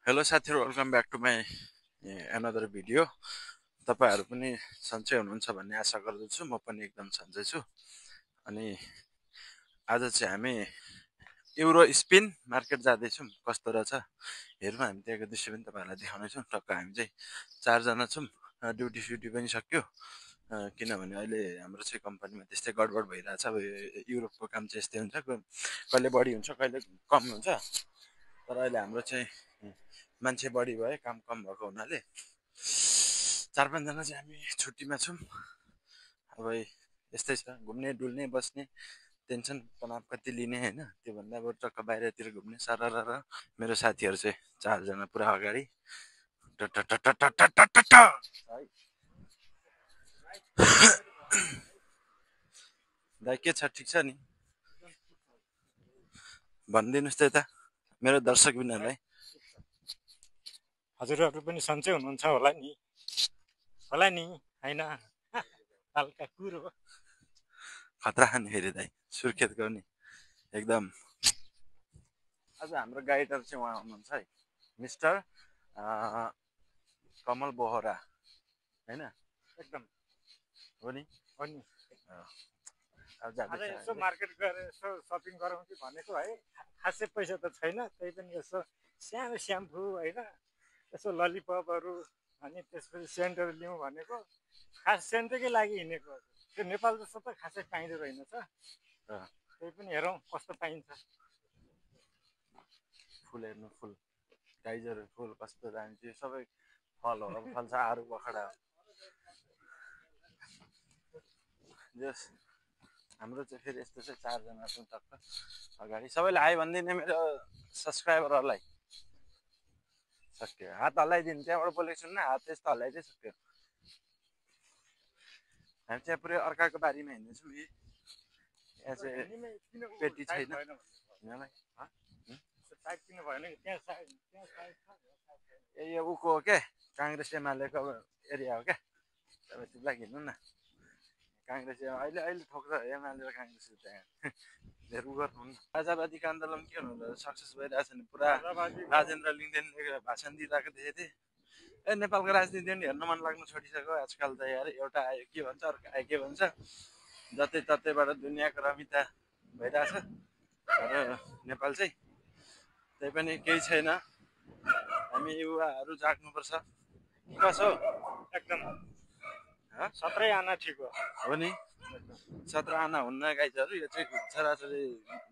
Hello साथीहरू, welcome back to my another video. तपाईँहरू पनि सन्चै हुनुहुन्छ भन्ने आशा गर्दछु। म पनि एकदम सन्चै छु। अनि आज चाहिँ हामी युरो स्पिन मार्केट जाँदैछौँ। कस्तो रहेछ हेरौँ। हामी त्यहाँको दृश्य पनि तपाईँहरूलाई देखाउनेछौँ। टक्क हामी चाहिँ चारजना छौँ। ड्युटी स्युटी पनि सक्यो, किनभने अहिले हाम्रो चाहिँ कम्पनीमा त्यस्तै गडबड भइरहेछ। अब युरोपको काम चाहिँ यस्तै हुन्छ, कहिले बढी हुन्छ कहिले कम हुन्छ। तर अहिले हाम्रो चाहिँ मान्छे बढी भयो, काम कम भएको हुनाले 4-5 जना चाहिँ हामी छुट्टीमा छौँ। अब यस्तै छ, घुम्ने डुल्ने बस्ने टेन्सन तनाव कति लिने होइन, त्योभन्दा अब टक्क बाहिरतिर घुम्ने सरर। मेरो साथीहरू चाहिँ 4जना पुरा अगाडि दाइ के छ, ठिक छ नि? भनिदिनुहोस् त यता मेरो दर्शक बिनहरूलाई। हजुरहरू पनि सन्चै हुनुहुन्छ होला नि होइन? हल्का कुरो खतरा खाने फेरि दाइ सुर्खेतको नि एकदम। आज हाम्रो गाइडर चाहिँ उहाँ हुनुहुन्छ है, मिस्टर कमल बोहरा होइन? एकदम हो नि। आज यसो मार्केट गएर यसो सपिङ गरौँ कि भनेको है। खासै पैसा त छैन, त्यही पनि यसो सानो स्याम्पू होइन, यसो ललिपपहरू, अनि त्यसपछि सेन्टहरू लिउँ भनेको। खास सेन्टकै लागि हिँडेको। त्यो नेपाल जस्तो त खासै पाइँदो रहेनछ, त्यही पनि हेरौँ कस्तो पाइन्छ। फुल हेर्नु, फुल टाइजर फुल कस्तो दामी त्यो सबै फल हो। अब फल्छ आरू बखडा जस हाम्रो चाहिँ फेरि यस्तो चाहिँ 4जना छौँ टक्क अगाडि। सबैले हाई भनिदिने मेरो सब्सक्राइबरहरूलाई। सक्यो, हात हल्लाइदिनु। त्यहाँबाट बोलेको छु न, हात त्यस्तो हल्लाइदिए सक्यो। हामी चाहिँ पुरै अर्काको बारीमा हिँड्दैछौँ। यहाँ चाहिँ पेटी छैन यहाँलाई। ए यो उको हो क्या, काङ्ग्रेस एमालेको एरिया हो क्या। तपाईँ त्यो लागि हिँड्नु न। काङ्ग्रेस अहिले ठोक्छ एमाले र काङ्ग्रेस त्यहाँ धेरै गर्नु। राजावादीको आन्दोलन के हुनु सक्सेस भइरहेछ नि। पुरा राजेन्द्र लिङ्गदेनले भाषण दिइरहेको देखेको थिएँ। नेपालको राजनीति पनि हेर्न मन लाग्नु छोडिसक्यो आजकल त यार। एउटा आयो के भन्छ, अर्को आयो के भन्छ, जतै ततैबाट दुनियाँको रमिता भइरहेछ। र नेपाल चाहिँ त्यही पनि केही छैन। हामी युवाहरू जाग्नुपर्छ। कसो एकदम 17 आना ठिक हो नि। 17 आना हुन्न गाइजहरू, यो चाहिँ छोराछोरी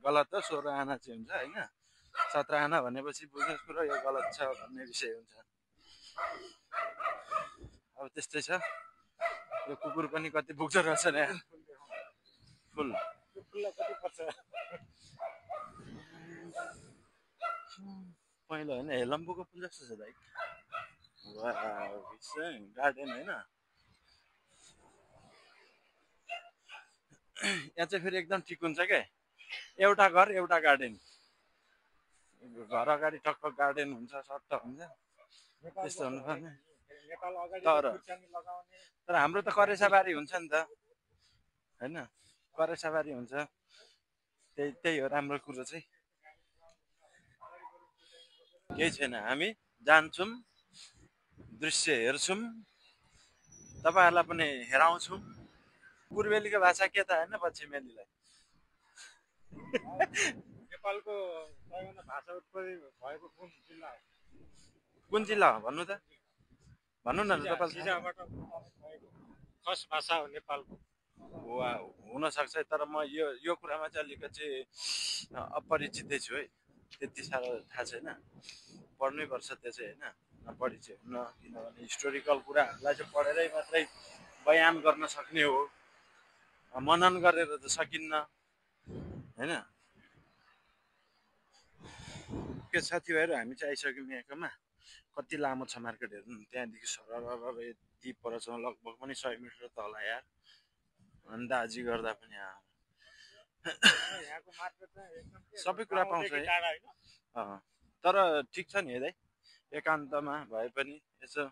गलत हो। 16 आना चाहिँ हुन्छ होइन। 17 आना भनेपछि बुझ्नुहोस् कुरो यो गलत छ भन्ने विषय हुन्छ। अब त्यस्तै छ। यो कुकुर पनि कति पुग्छ रहेछ नि यार। फुल कति पर्छ? पहिलो होइन, हेलम्बुको फुल जस्तो छ दाइ। गार्डन होइन, यहाँ चाहिँ फेरि एकदम ठिक हुन्छ क्या। एउटा घर एउटा गार्डन, घर अगाडि टक्क गार्डन हुन्छ, सट्ट हुन्छ। त्यस्तो हुनुपर्ने। तर हाम्रो त करेसाबारी हुन्छ नि त होइन, करेसाबारी हुन्छ। त्यही हो राम्रो कुरो चाहिँ। केही छैन, हामी जान्छौँ, दृश्य हेर्छौँ, तपाईँहरूलाई पनि हेराउँछौँ। पूर्वेलीको भाषा के त होइन, पश्चिमेलीलाई। नेपालको सबैभन्दा भाषा उत्पत्ति भएको कुन जिल्ला हो? कुन जिल्ला हो भन्नु त, भन्नु न तपाईँ। खस भाषा हो नेपालको। हुनसक्छ, तर म यो कुरामा चाहिँ अलिकति अपरिचितै छु है। त्यति साह्रो थाहा छैन, पढ्नै पर्छ त्यो चाहिँ होइन। नपढी चाहिँ हुन्न, किनभने हिस्टोरिकल कुराहरूलाई चाहिँ पढेरै मात्रै बयान गर्न सक्ने हो, मनन गरेर त सकिन्न होइन। के साथीभाइहरू, हामी चाहिँ आइसक्यौँ यहाँकोमा। कति लामो छ मार्केट हेर्नु, त्यहाँदेखि सरर यति पर छ, लगभग पनि 100 मिटर तल यार, अन्दाजी गर्दा पनि सबै कुरा पाउँछ है। तर ठिक छ नि है दाइ, एकान्तमा भए पनि यसो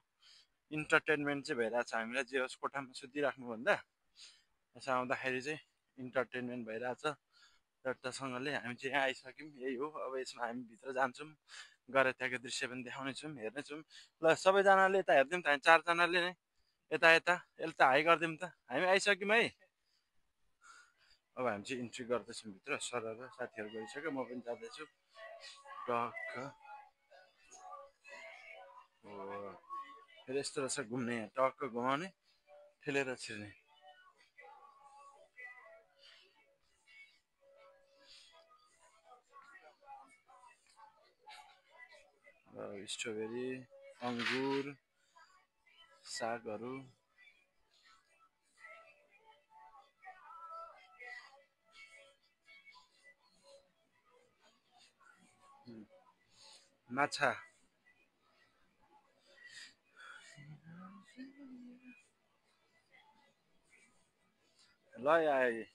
इन्टरटेनमेन्ट चाहिँ भइरहेछ हामीलाई। जे होस्, कोठामा सुतिराख्नुभन्दा यसो आउँदाखेरि चाहिँ इन्टरटेनमेन्ट भइरहेछ। चट्टसँगले हामी चाहिँ यहाँ आइसक्यौँ। यही हो, अब यसमा हामी भित्र जान्छौँ, गएर त्यहाँको दृश्य पनि देखाउनेछौँ, हेर्नेछौँ। ल सबैजनाले यता हेरिदिउँ त, हामी चारजनाले नै यता यता यसले त हाई गरिदिउँ त, हामी आइसक्यौँ है। अब हामी चाहिँ इन्ट्री गर्दैछौँ भित्र सरर, साथीहरू गइसक्यो, म पनि जाँदैछु टक्क। फेरि यस्तो रहेछ घुम्ने, यहाँ टक्क घुमाउने, ठेलेर छिर्ने। स्ट्रबेरी, अङ्गुर, सागहरू, माछा, ल आए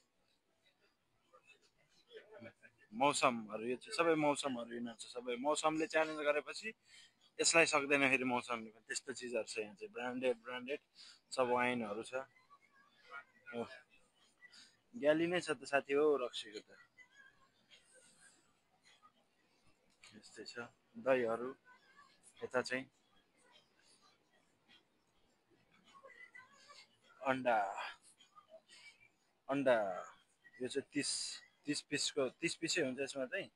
मौसमहरू। यो चाहिँ सबै मौसमहरू यिनीहरू चाहिँ सबै मौसमले च्यालेन्ज गरेपछि यसलाई सक्दैन फेरि मौसमले पनि। त्यस्तो चिजहरू छ यहाँ चाहिँ, ब्रान्डेड ब्रान्डेड सब वाइनहरू छ। ग्याली नै छ त साथी हो रक्सीको त। यस्तै छ दहीहरू यता चाहिँ। अन्डा, अन्डा यो चाहिँ 30 पिसको, 30 पिसै हुन्छ यसमा चाहिँ,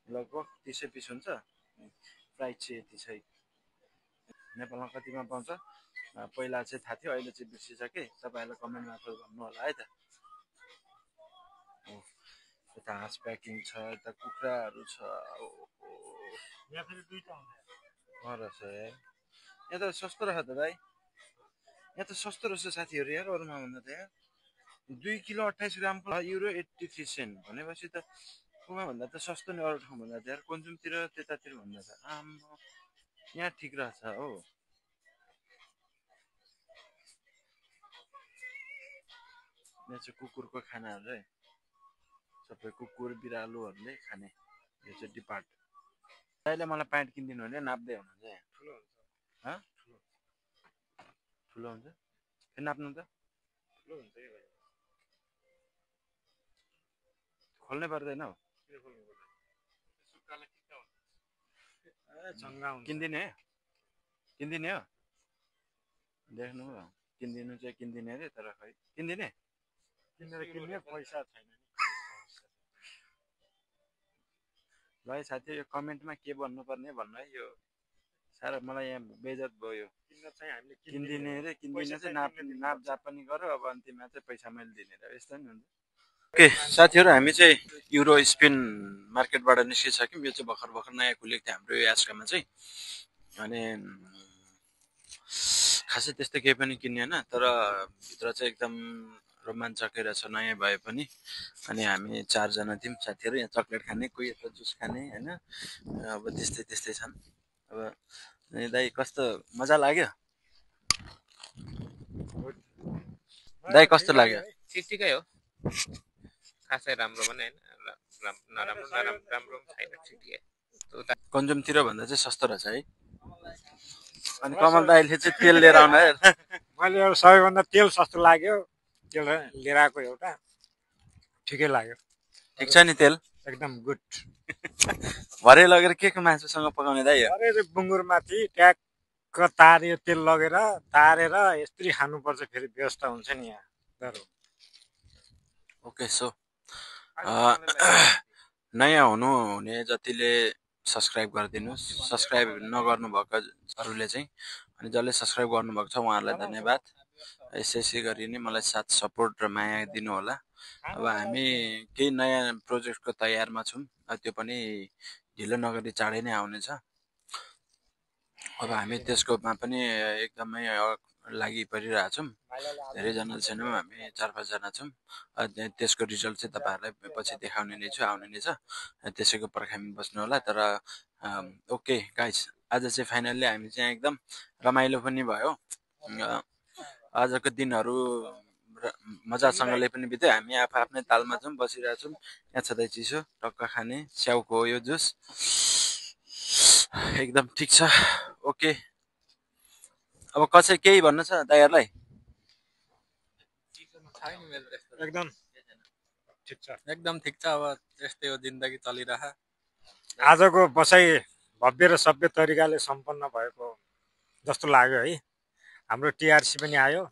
लगभग 30 पिस हुन्छ। प्राइस चाहिँ यति छ। नेपालमा कतिमा पाउँछ पहिला चाहिँ थाहा थियो, अहिले चाहिँ बिर्सिसकेँ। तपाईँहरूलाई कमेन्ट मार्फत भन्नु होला है त। यता हाँस प्याकिङ छ, यता कुखुराहरू छ। रहेछ यार, यहाँ त सस्तो रहेछ त भाइ, यहाँ त सस्तो रहेछ साथीहरू यार, अरूमा भन्दा त यार। 2 किलो 28 ग्रामको €83 भनेपछि त उमा भन्दा त सस्तो नि, अरू ठाउँ भन्दा त यार, कन्जुमतिर त्यतातिर भन्दा त आम्मा यहाँ ठिक रहेछ हो। यहाँ चाहिँ कुकुरको खानाहरू है, सबै कुकुर बिरालोहरूले खाने। यो चाहिँ डिपार्ट। अहिले मलाई प्यान्ट किनिदिनु भने नाप्दै हुनुहुन्छ यहाँ। ठुलो हुन्छ फेरि नाप्नु त, खोल्नै पर्दैन हौ। किनिदिने किनिदिने हो, देख्नु हो, किनिदिनु चाहिँ किनिदिने अरे, तर खै किनिदिने किन्ने पैसा छैन। ल है साथी, यो कमेन्टमा के भन्नुपर्ने भन्नु है। यो साह्रो मलाई यहाँ बेइज्जत भयो। किनिदिने अरे, किनिदिने चाहिँ नापजाप पनि गर, अब अन्तिममा चाहिँ पैसा मैले दिने र यस्तो नि हुन्छ। ओके साथीहरू, हामी चाहिँ युरो स्पिन मार्केटबाट निस्किसक्यौँ। यो चाहिँ भर्खर भर्खर नयाँ खुलेको थियो हाम्रो यो यास्कामा चाहिँ। अनि खासै त्यस्तो केही पनि किनिएन, तर भित्र चाहिँ एकदम रोमाञ्चकै रहेछ, नयाँ भए पनि। अनि हामी चारजना थियौँ साथीहरू, यहाँ चक्लेट खाने, कोही यता जुस खाने होइन। अब त्यस्तै त्यस्तै छन्। अब दाइ कस्तो मजा लाग्यो दाइ, कस्तो लाग्यो? ठिकै हो, खासै राम्रो पनि होइन, नराम्रो नराम्रो पनि छैन, ठिकै। कन्जुमतिर भन्दा चाहिँ सस्तो रहेछ है। अनि कमल दाइले चाहिँ तेल लिएर आउनु है। मैले एउटा सबैभन्दा तेल सस्तो लाग्यो, तेल लिएर आएको एउटा, ठिकै लाग्यो। ठिक छ नि तेल, एकदम गुड। भरे लगेर के को मासुसँग पकाउने दाइ? अरे बुङ्गुरमाथि ट्याक्क तार्यो, तेल लगेर तारेर यसरी खानुपर्छ, फेरि व्यवस्था हुन्छ नि यहाँ। ओके, सो नयाँ हुनुहुने जतिले सब्सक्राइब गरिदिनुहोस्, सब्सक्राइब नगर्नु भएकोहरूले चाहिँ, अनि जसले सब्सक्राइब गर्नुभएको छ उहाँहरूलाई धन्यवाद। यसै गरी नै मलाई साथ सपोर्ट र माया दिनु होला। अब हामी केही नयाँ प्रोजेक्टको तयारमा छौँ, त्यो पनि ढिलो नगरी चाँडै नै आउनेछ। अब हामी त्यसकोमा पनि एकदमै लागि परिरहेछौँ। धेरैजना छैनौँ, हामी 4-5 जना छौँ। त्यसको रिजल्ट चाहिँ तपाईँहरूलाई पछि देखाउने नै छु, आउने नै छ। त्यसैको पर्खाइमा बस्नु होला। तर ओके गाइस, आज चाहिँ फाइनल्ली हामी चाहिँ एकदम रमाइलो पनि भयो। आजको दिनहरू मजासँगले पनि बित्यो। हामी आफ्नै तालमा छौँ, बसिरहेछौँ। यहाँ छँदै चिसो, टक्क खाने स्याउको हो यो जुस, एकदम ठिक छ। ओके, अब कसै केही भन्नु छ दाइहरूलाई? एकदम ठिक छ। एकदम ठिक छ। अब यस्तै हो जिन्दगी चलिरह। आजको बसाइ भव्य र सभ्य तरिकाले सम्पन्न भएको जस्तो लाग्यो है। हाम्रो टिआरसी पनि आयो।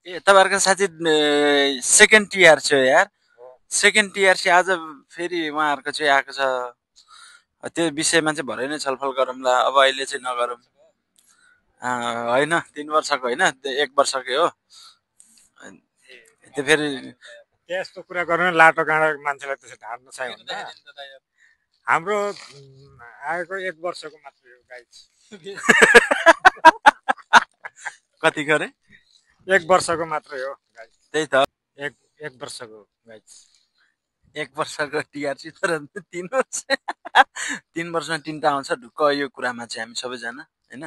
ए तपाईँहरूको साथी सेकेन्ड टिआरसी हो यार। सेकेन्ड टिआरसी आज फेरि उहाँहरूको चाहिँ आएको छ। त्यो विषयमा चाहिँ भरे नै छलफल गरौँला। अब अहिले चाहिँ नगरौँ। होइन 3 वर्षको होइन, 1 वर्षकै हो। त्यो फेरि त्यस्तो कुरा गर्नु लाटो गाँडा मान्छेलाई त्यसै ढाड्नु चाहिँ हुन्छ। हाम्रो आएको 1 वर्षको मात्रै हो गाइज। कतिको अरे? 1 वर्षको मात्रै हो गाइज। त्यही त, 1 वर्षको गाइज। 1 वर्षको टिआरसी तर 3 वर्ष 3 वर्षमा 3टा आउँछ ढुक्क। यो कुरामा चाहिँ हामी सबैजना होइन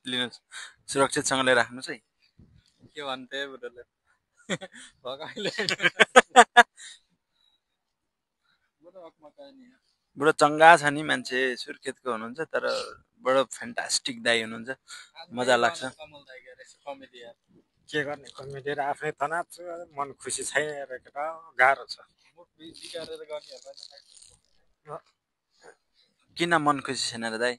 लिनुहोस्, सुरक्षितसँगले राख्नुहोस् है। के भन्थे बुढोले भगाइले बुढो चङ्गा छ नि मान्छे, सुर्खेतको हुनुहुन्छ तर बडो फ्यान्टास्टिक दाइ हुनुहुन्छ, मजा लाग्छ। के गर्ने कमेडी र आफ्नै तनाव छ, मन खुसी छैन केटा, गाह्रो छ। किन मन खुसी छैन र दाइ?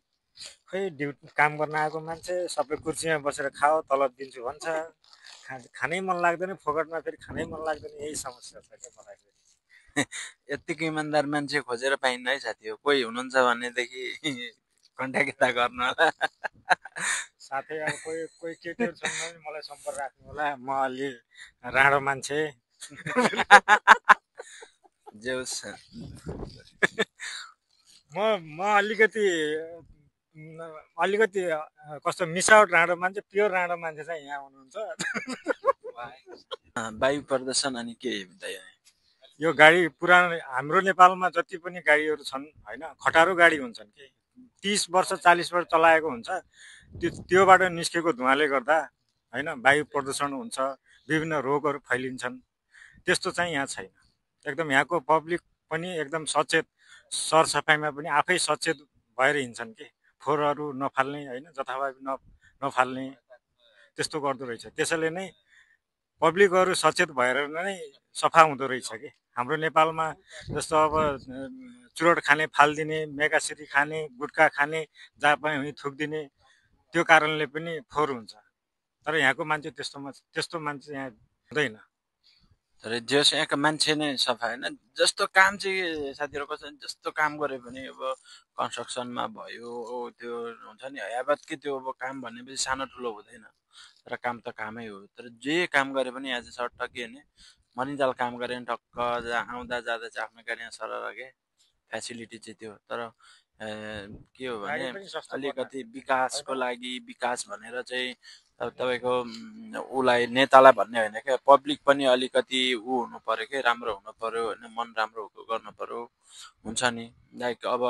खै ड्युटी काम गर्न आएको मान्छे सबै कुर्सीमा बसेर खाओ तलब दिन्छु भन्छ, खानै मन लाग्दैन, फोकटमा फेरि खानै मन लाग्दैन। यही समस्या छ क्या मलाई। यतिको इमान्दार मान्छे खोजेर पाइन्न है साथी हो। कोही हुनुहुन्छ भनेदेखि कन्ट्याक्ट यता गर्नु होला। साथै अब कोही केटीहरू छन् भने मलाई सम्पर्क राख्नु होला। म अलि राणो मान्छे। जेउस म अलिकति कस्तो मिसावट राणो मान्छे, प्योर राणो मान्छे चाहिँ यहाँ हुनुहुन्छ। वायु प्रदूषण अनि के दाइ? यो गाडी पुरानो हाम्रो नेपालमा जति पनि गाडीहरू छन् होइन, खटारो गाडी हुन्छन् कि 30 वर्ष 40 वर्ष चलाएको हुन्छ। त्योबाट निस्केको धुवाले गर्दा होइन वायु प्रदूषण हुन्छ, विभिन्न रोगहरू फैलिन्छन्। त्यस्तो चाहिँ यहाँ छैन। एकदम यहाँको पब्लिक पनि एकदम सचेत, सरसफाइमा पनि आफै सचेत भएर हिँड्छन् कि फोहोरहरू नफाल्ने होइन, जथाभावी नफाल्ने त्यस्तो गर्दो रहेछ। त्यसैले नै पब्लिकहरू सचेत भएर नै सफा हुँदो रहेछ कि। हाम्रो नेपालमा जस्तो अब चुरोट खाने फालिदिने, मेगासिरी खाने, गुट्खा खाने, जहाँ पनि हुने थुकिदिने, त्यो कारणले पनि फोहोर हुन्छ। तर यहाँको मान्छे त्यस्तो मान्छे यहाँ हुँदैन। तर जस यहाँको मान्छे नै सफा होइन। जस्तो काम चाहिँ साथीहरू कस्तो जस्तो काम गरे पनि अब कन्स्ट्रक्सनमा भयो त्यो हुन्छ नि यावत कि त्यो अब काम भनेपछि सानो ठुलो हुँदैन, तर काम त कामै हो। तर जे काम गरे पनि आज सट्ट के भने मनिन्जाल काम गरे भने टक्क आउँदा जाँदा चाहिँ आफ्नो गाडीमा सरर के फेसिलिटी चाहिँ त्यो। तर के हो भने अलिकति विकासको लागि विकास भनेर चाहिँ तपाईँको उसलाई नेतालाई भन्ने होइन क्या, पब्लिक पनि अलिकति ऊ हुनु पर्यो कि, राम्रो हुनु पर्यो होइन, मन राम्रो गर्नु पर्यो। हुन्छ नि लाइक अब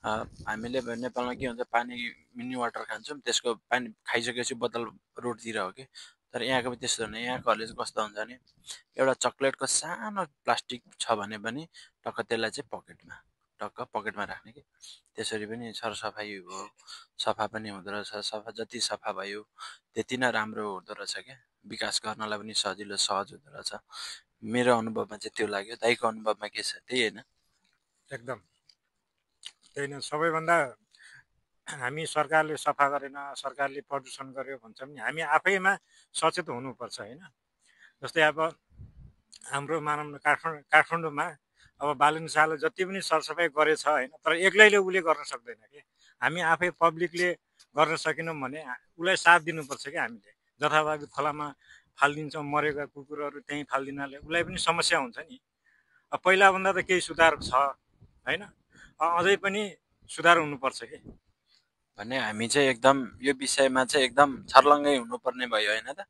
हामीले नेपालमा के हुन्छ, पानी मिनी वाटर खान्छौँ, त्यसको पानी खाइसकेपछि बोतल रोडतिर हो कि। तर यहाँको पनि त्यस्तो हुने। यहाँकोहरूले चाहिँ कस्तो हुन्छ भने एउटा चक्लेटको सानो प्लास्टिक छ भने पनि टक्क त्यसलाई चाहिँ पकेटमा राख्ने कि। त्यसरी पनि सरसफाइ हो, सफा पनि हुँदो रहेछ। सफा जति सफा भयो त्यति नै राम्रो हुँदो रहेछ क्या। विकास गर्नलाई पनि सजिलो सहज हुँदो रहेछ। मेरो अनुभवमा चाहिँ त्यो लाग्यो। दाइको अनुभवमा के छ? त्यही होइन? एकदम त्यही नै। सबैभन्दा हामी सरकारले सफा गरेन, सरकारले प्रदूषण गर्यो भन्छ भने हामी आफैमा सचेत हुनुपर्छ होइन। जस्तै अब हाम्रो मानव काठमाडौँमा अब बालुनसाले जति पनि सरसफाइ गरेछ होइन, तर एक्लैले उसले गर्न सक्दैन कि। हामी आफै पब्लिकले गर्न सकेनौँ भने उसलाई साथ दिनुपर्छ क्या हामीले। जथाभावी खोलामा फालिदिन्छौँ, मरेका कुकुरहरू त्यहीँ फालिदिनाले उसलाई पनि समस्या हुन्छ नि। पहिलाभन्दा त केही सुधार छ होइन, अझै पनि सुधार हुनुपर्छ कि भने हामी चाहिँ एकदम यो विषयमा चाहिँ एकदम छर्लङ्गै हुनुपर्ने भयो होइन त?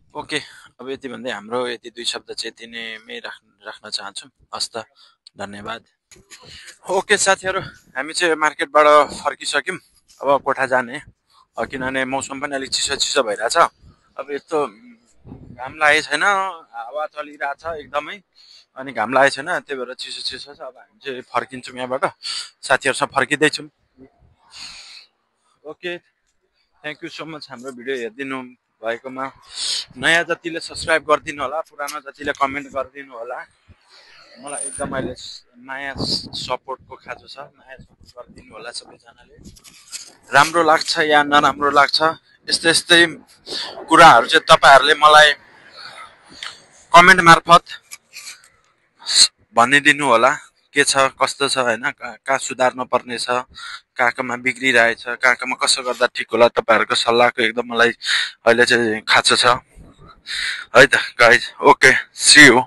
ओके, अब यति भन्दै हाम्रो यति 2 शब्द चाहिँ यति नै राख्न चाहन्छौँ। हस् त, धन्यवाद। ओके साथीहरू, हामी चाहिँ मार्केटबाट फर्किसक्यौँ। अब कोठा जाने, किनभने मौसम पनि अलिक चिसो भइरहेछ। अब यस्तो घाम लागेको छैन, हावा चलिरहेछ एकदमै, अनि घाम लागेको छैन, त्यही भएर चिसो छ। अब हामी चाहिँ फर्किन्छौँ यहाँबाट, साथीहरूसँग फर्किँदैछौँ। Okay, thank you so much हाम्रो भिडियो हेरिदिनु भएकोमा। नयाँ जतिले सब्सक्राइब गरिदिनु होला, पुरानो जतिले कमेन्ट गरिदिनु होला। मलाई एकदम अहिले नयाँ सपोर्टको खाँचो छ, नयाँ सपोर्ट गरिदिनु होला सबैजनाले। राम्रो लाग्छ या नराम्रो लाग्छ यस्तै यस्तै कुराहरू चाहिँ तपाईँहरूले मलाई कमेन्ट मार्फत भनिदिनु होला, के छ कस्तो छ होइन, कहाँ सुधार्नु पर्ने छ, कहाँ कहाँमा बिग्रिरहेछ, कहाँ कहाँमा कसो गर्दा ठिक होला, तपाईँहरूको सल्लाहको एकदम मलाई अहिले चाहिँ खाँचो छ है त गाइज। Okay, C you.